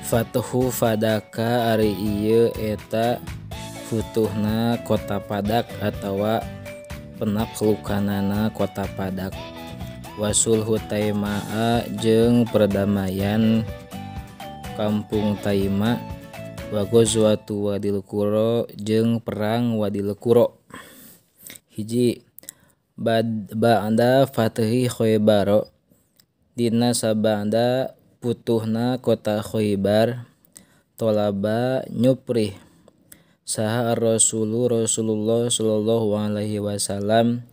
Fathu Fadaka ari ieu eta futuhna kota Padak atawa penaklukanana kota Padak. Wasulhu Taimaa jeung perdamaian kampung Taima. Wa ghazwatu Wadil Qura jeung perang Wadil Qura. Hiji, ba'da fathi Khaybar, dina sabada putuhna kota Khaybar, tolaba nyuprih saha ar-rasulu Rasulullah sallallahu alaihi wasallam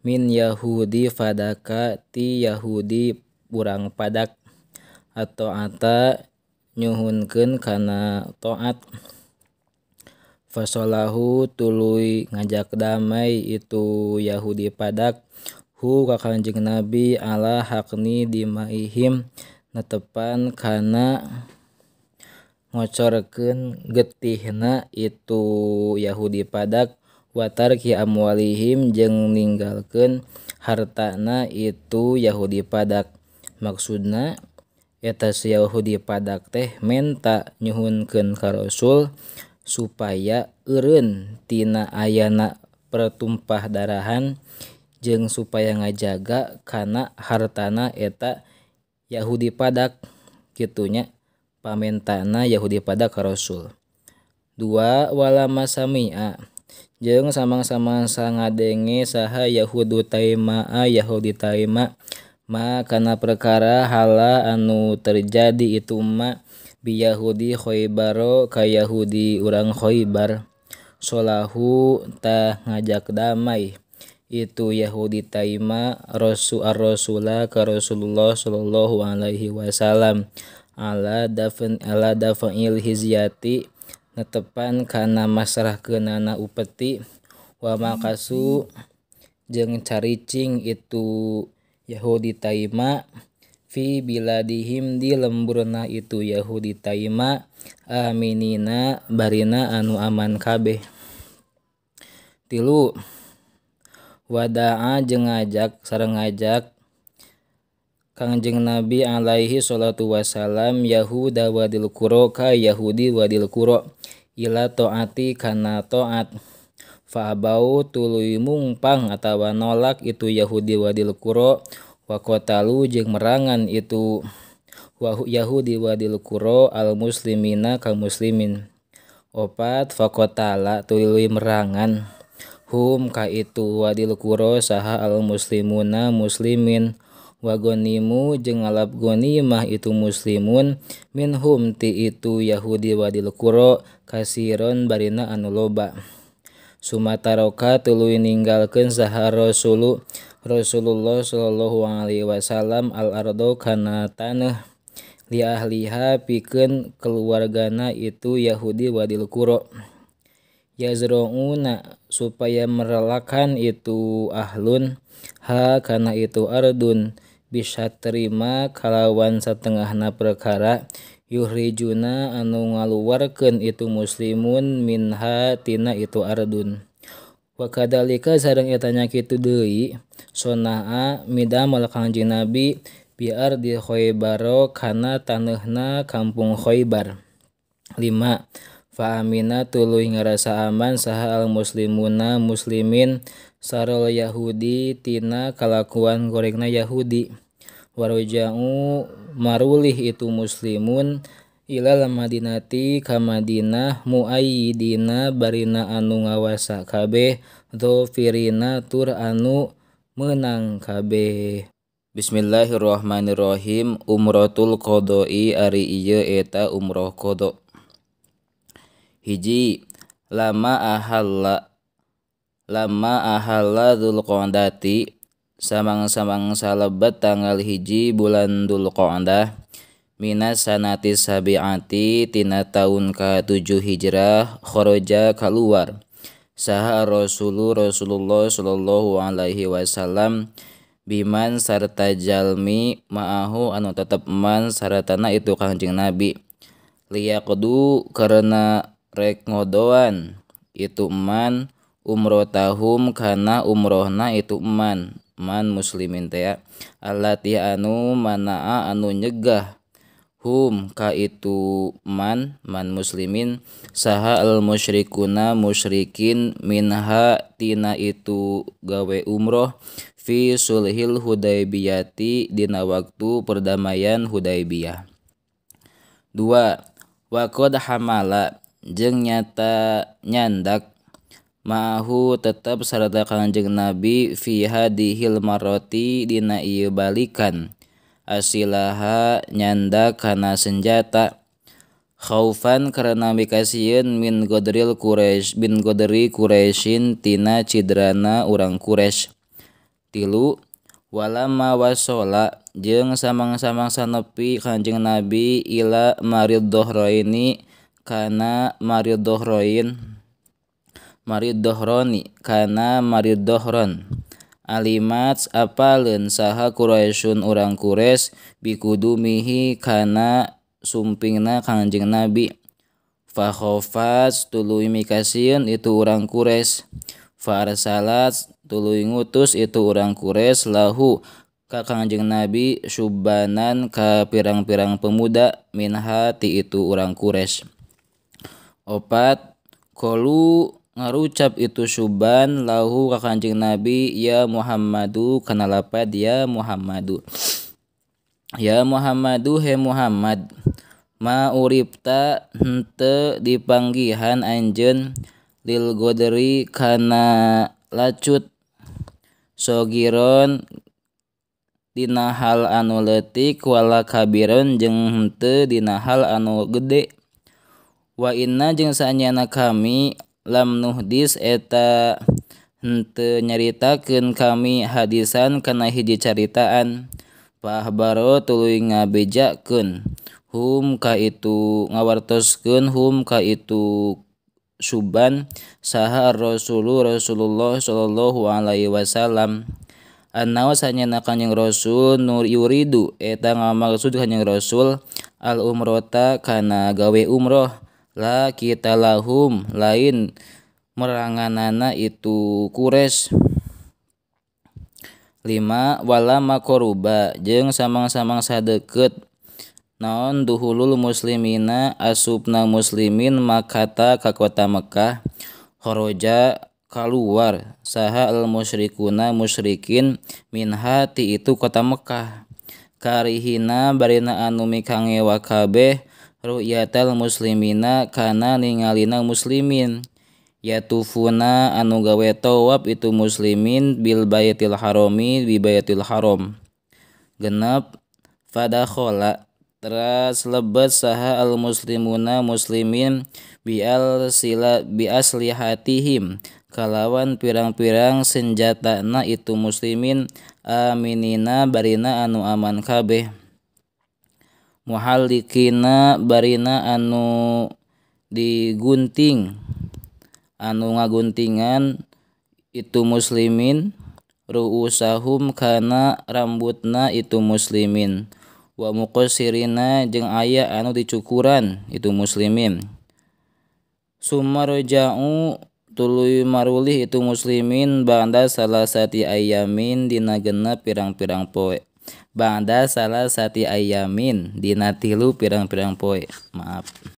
min Yahudi Fadaka ti Yahudi urang Padak atau ata nyuhunkeun kana taat. Fasolahu tuluy ngajak damai itu Yahudi Padak hu ka Kanjeng Nabi ala hakni dimaihim netepan kana ngocorkeun getihna itu Yahudi Padak wa tarki amwalihim jeung ninggalkeun hartana itu Yahudi Padak. Maksudna eta si Yahudi Padak teh menta nyuhunkeun ka Rasul supaya eureun tina ayana pertumpah darahan jeung supaya ngajaga kana hartana eta Yahudi Padak, kitunya pamentana Yahudi Padak ka Rasul. Dua, walama sami'a jeung samang-samangsa ngadenge saha Yahudu Taimaa Yahudi Taima ma kana perkara hala anu terjadi itu ma bi Yahudi Khaybaro ka Yahudi urang Khaybar. Solahu tah ngajak damai itu Yahudi Taima rasul ar-rasula ka Rasulullah sallallahu alaihi wasallam ala dafa'il hizyati netepan kana masrahkeunana upeti wa makasu jeung caricing itu Yahudi Taima fi biladihim di lemburna itu Yahudi Taima aminina barina anu aman kabeh. Tilu, wadaa jeung ngajak sareng ngajak Kangjeng Nabi alaihi salatu wasalam Yahuda Wadil Qura ka Yahudi Wadil Qura ila taati kana taat. Fa abau tuluy mungpang atawa nolak itu Yahudi Wadil Qura wa qatalu jeung merangan itu Yahudi Wadil Qura al muslimina ka muslimin. Opat, faqatala tuluy merangan hum ka itu Wadil Qura saha al muslimuna muslimin wa ghanimu jeung ngalap ghanimah itu muslimun minhum ti itu Yahudi Wadil Qura kasiron barina anu loba. Sumataroka tuluy ninggalkeun saha Rasulullah sallallahu alaihi wasallam al ardo kana taneuh li ahliha pikeun keluargana itu Yahudi Wadil Qura. Yazra'una supaya merelakan itu ahlun ha kana itu ardun bisa terima kalawan satengahna perkara yuhrijuna anu ngaluarkeun itu muslimun minha tina itu ardun. Wa kadalika sareng eta nya kitu deui sonaa midamel Kangjeng Nabi bi ardi Khaybaro kana taneuhna kampung Khaybar. 5, fa amina tuluy ngarasa aman saha al muslimuna muslimin sarol Yahudi tina kalakuan gorengna Yahudi. Waroja'u marulih itu muslimun ilal madinati ka Madinah muayyidina barina anu ngawasa kabeh dzofirina tur anu meunang kabeh. Bismillahirrahmanirrahim. Umratul qada'i ari ieu eta umroh qada. Hiji, lama ahalla Dzulqa'dati samang-samang salebet tanggal 1 bulan Dzulqa'dah minas sanati sabi'ati tina taun ka-7 Hijrah kharaja kaluar saha Rasulullah sallallahu alaihi wasallam biman sarta jalmi ma'ahu anu tetep man saratana itu Kangjeng Nabi liyaqdu karena rek ngodoan itu man umrotahum kana umrohna itu man muslimin teh allati anu manaa anu nyegah hum ka itu man muslimin saha al musyrikuna musyrikin minha tina itu gawe umroh fi sulhil hudaybiyati dina waktu perdamaian Hudaybiyah. 2. Waqad hamala jeung nyata nyandak ma'ahu tetep sarta Kangjeng Nabi fi hadihil marrati dina ieu balikan asilaha nyandak kana senjata khaufan karena mikasieun min godril Quraisy bin godri Quraisyin tina cidrana urang Quraisy. 3. Walama wasola jeung samang-samang sanepi Kangjeng Nabi ila marid dohroini kana marid dohroin marid dohroni kana marid dohron alimat apaleun saha Quraisyun urang Quraisy bikudumihi kana sumpingna Kangjeng Nabi fa khafat tuluy mikasieun itu urang Quraisy fa arsalat tuluy ngutus itu urang Quraisy lahu ka Kangjeng Nabi syubbanan ka pirang-pirang pemuda minha ti itu urang Quraisy. 4. Qalu ngarucap itu syubban lahu ka Kangjeng Nabi ya Muhammadu kana lapad ya Muhammadu ya Muhammadu he Muhammad ma uripta henteu dipanggihan anjeun lil godri kana lacut sogiron dina hal anu leutik wala kabiron jeung henteu dina hal anu gede wa inna jeung saanyana kami lam nuhdis eta henteu nyaritakeun kami hadisan kana hiji caritaan fa ahbaro tuluy ngabejakeun hum ka itu ngawartoskeun hum ka itu suban saha ar-rasulu Rasulullah sallallahu alaihi wasallam annau sanyana Kanjeng Rasul nur yuridu eta ngamaksud Kanjeng Rasul al umrota kana gawe umroh la kita lahum lain meranganana itu Quraisy. 5. Wala makoruba jeung samang-samang sadeukeut naon duhulul muslimina asupna muslimin makata ka kota Mekah kharaja kaluar saha al musyrikuna musyrikin minha ti itu kota Mekah karihina barina anu mikangewa kabeh ru'yatal muslimina kana ningalina muslimin yatufuna anu gawe tawaf itu muslimin bil baitil harami bi baitil haram. 6. Fadakhala teras lebet saha al muslimuna muslimin bi al sila bi aslihatihim kalawan pirang-pirang senjatana itu muslimin aminina barina anu aman kabeh muhallikina barina anu digunting anu ngaguntingan itu muslimin ru'usahum kana rambutna itu muslimin wa muqassirina jeung aya anu dicukuran itu muslimin sumarja'u tuluy marulih itu muslimin ba'da salasati ayamin dina genep pirang-pirang poe ba'da salasati ayamin dina tilu pirang-pirang poe. Maaf.